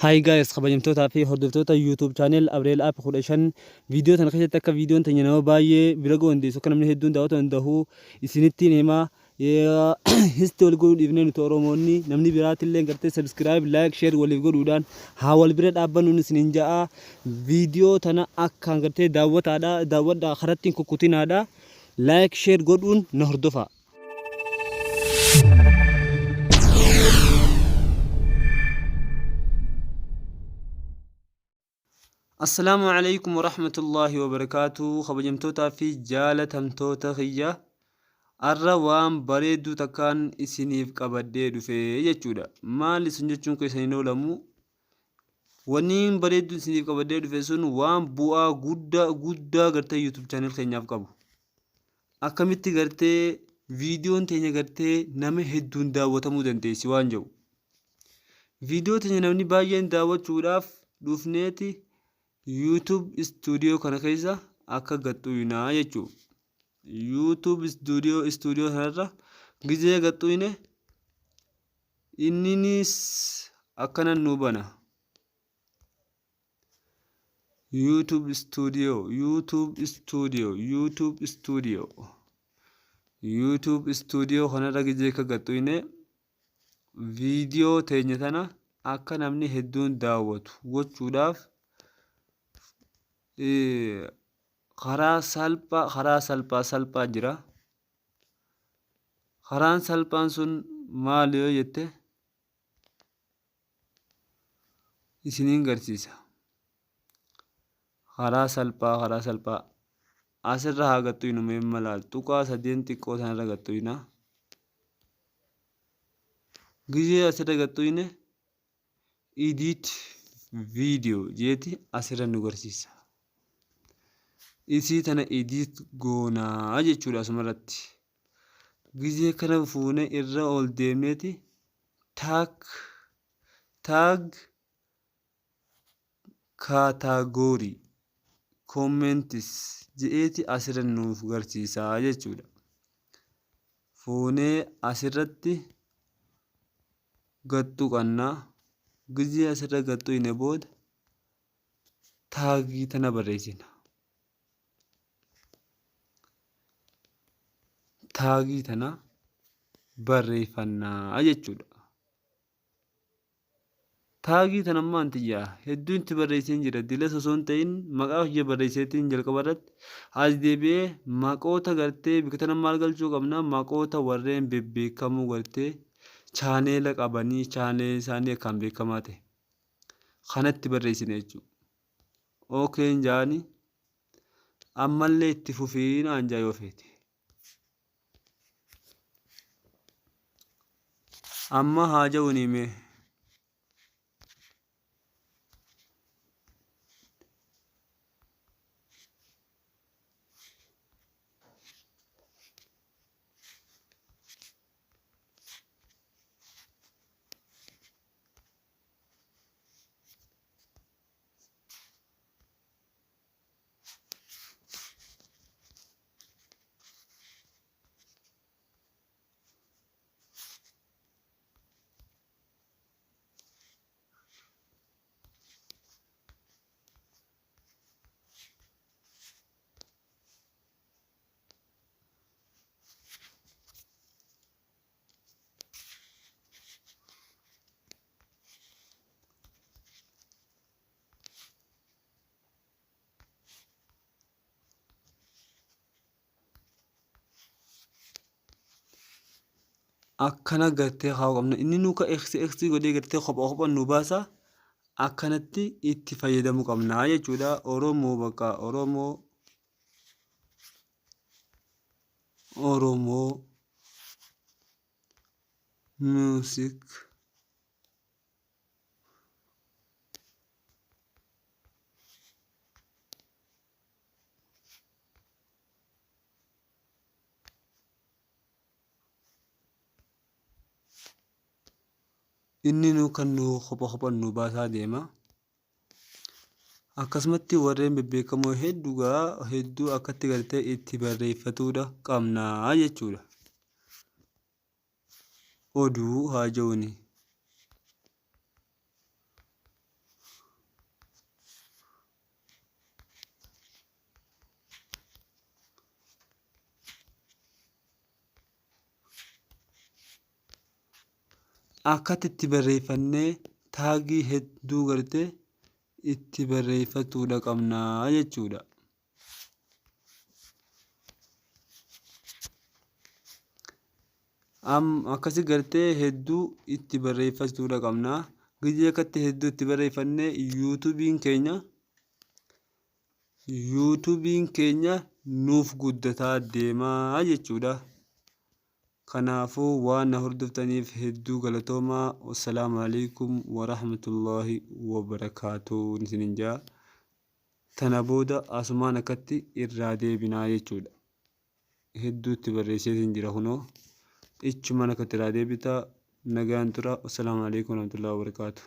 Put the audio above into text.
Hi guys, kabajamtootaa fi hordoftoota YouTube channel Abreel App 15, viidiyoo tana keessatti akka viidiyoon teenya nama baay'ee bira ga'uu dandeessu, akka namni hedduun daawwatuu danda'u isinittiin himaa. Histi wal godhuu dhiifnee, nuti Oromoonni namni biraatillee gartee subscribe, like, share waliif godhuudhaan haa wal bira dhaabbannuun isiniin ja'a. Viidiyoo tana akkaan gartee daawwataadha, daawwadhaa, karatti hin kukkutinaadha, like, share godhuun na hordofaa. Assalaamu alaikum warahmatullaahi wabarakaatu. Kabajamtootaa fi jaalatamtoota kiyya, arra waan bareedduu takkaan isiniif qabadhee dhufe jechuudha. Maal isin jechuun keessan hin oolamu. Wanniin bareedduu isiniif qabadhee dhufe sun waan bu'aa guddaa guddaa gartee YouTube channel keenyaaf qabu. Akkamitti gartee viidiyoon teenya gartee nama hedduun daawwatamuu dandeessi waan jedhu. Viidiyoo teenya namni baay'een daawwachuudhaaf dhufneeti YouTube studio kana keessa akka gaxxuynaa jechuudha. YouTube studio sanarra gizee gaxxuyne inninis akkana nu bana. YouTube Studio, YouTube Studio, YouTube Studio, YouTube Studio kanarra gizee akka gaxxuyne viidiyoo teenya tana akka namni hedduun daawwatu gochuudhaaf karaa salphaa, karaa salphaa salphaa jira. Karaan salphaan sun maali yoo jette, isiniin garsiisa. Karaa salphaa, karaa salphaa. Asirra haa gaxxuynu mee malaal tuqaa sadeen xiqqoo sanarra gaxxuyna. Gizee asirra gaxxuyne edit video jeeti asirra nu garsiisa. Isii tana edit goonaa jechuudha asumarratti. Gizee kana fuune irra ol deemneeti tag, tag category comments je'eeti asirra nuuf garsiisaa jechuudha. Fuunee asirratti gad tuqanna. Gizee asirra gad tuqne booda taagii tana barreessina. Taagii tana barreeffannaa jechuudha. Taagii tana ammaan tiyya hedduun itti barreesseen jira. Dilas osoo hin ta'in maqaa kiyya barreesseetiin jalqaba irratti as deebi'ee maqoota gartee bikka tana maal galchuu qabna, maqoota warreen bebbeekamoo gartee chaaneela qabanii, chaaneela isaanii akkaan beekamaa ta'e kanatti barreessine jechuudha. Okeen jaani ammallee itti fufii naan jaa yoo feete. Amma haa ja'uunii mee. Akkana gartee kaa'uu qabna. Inni nu ka x x godhee gartee kopha kopha nu baasa, akkanatti itti fayyadamuu qabna jechuudha. Oromoo bakka Oromoo, Oromoo music, inni nu kan nu kopha kophan nu baasaa deema. Akkasumatti warreen bebbeekamoo hedduu gaa hedduu akkatti gartee itti barreeffatuudha qabna jechuudha. Oduu haa ja'uuni. Akkatti itti barreeffannee taagii hedduu gartee itti barreeffatuudha qabna jechuudha. Am akkasi gartee hedduu itti barreeffatuudha qabna. Gizee akkatti hedduu itti barreeffanne yuutuubiin keenya nuuf guddataa deemaa jechuudha. Kanaafuu waan na hordoftaniif hedduu galatoomaa. Wassalaamu alaikum warahmatullaahi wabarakaatuh isinin jaa. Tana booda asumaan akkatti irraa deebinaa jechuudha. Hedduu itti barreesseetiin jira kunoo. Ichumaan akkatti irraa deebita. Nagaan tura. Wassalaamu alaikum warahmatullaahi wabarakaatuh.